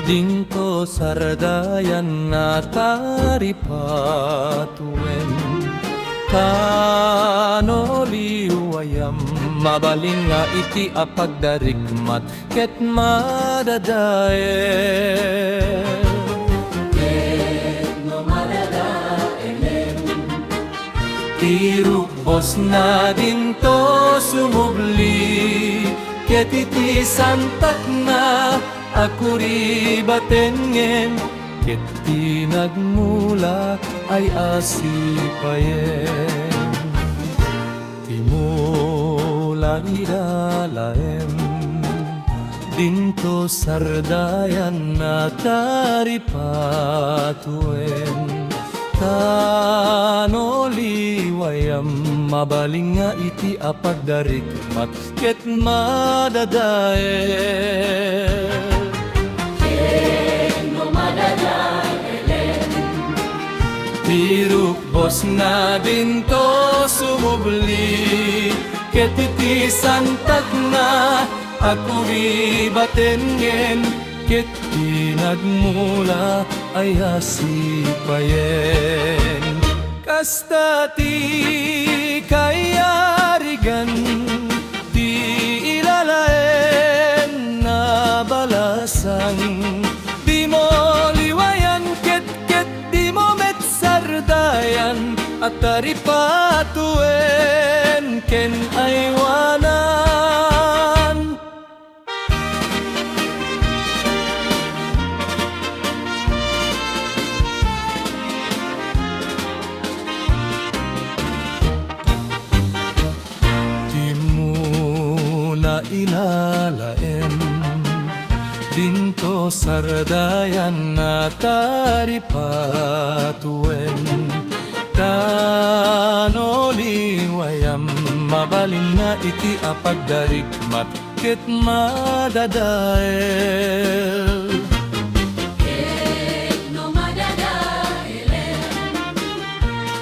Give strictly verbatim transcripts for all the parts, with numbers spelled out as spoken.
Dinto sardayan a taripatoen, ta no liwayam, mabalin nga iti a pagdarikmat ket madadael. Ket no madadaelen, ti rukbosna dinto sumubli, ket iti santakna a kuribatengen, ket ti nagmula ay asipayen. Ti mula ida laem, dinto sardayan a taripatoen, ta no liwayam, mabalin nga iti a pagdarikmat ket madadael. Ket no madadaelen, ti rukbosna dinto sumubli, ket iti santakna a kuribatengen, ket ti nagmula ay asipayen. Kasta ti kayarigan ti ilalaen a balasang. Dimo liwayan ket, ket dimo met sardayan a taripatoen ken aywanan. Ti muna ilalaem, dinto sardayan a taripatoen, ta no liwayam, mabalin nga iti a pagdarikmat ket madadael. Ket no madadaelen,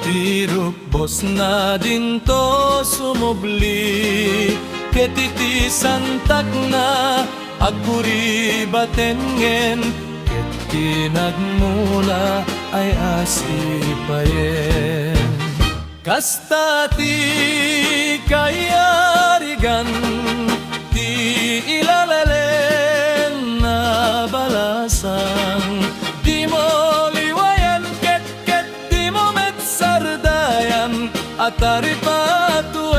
ti rukbosna dinto sumubli, ket iti santakna a kuribatengen, ket ti nagmula ay asipayen. Kasta ti kayarigan ti ilalaen a balasang. Dimo liwayan ket, ket dimo met sardayan a taripatoen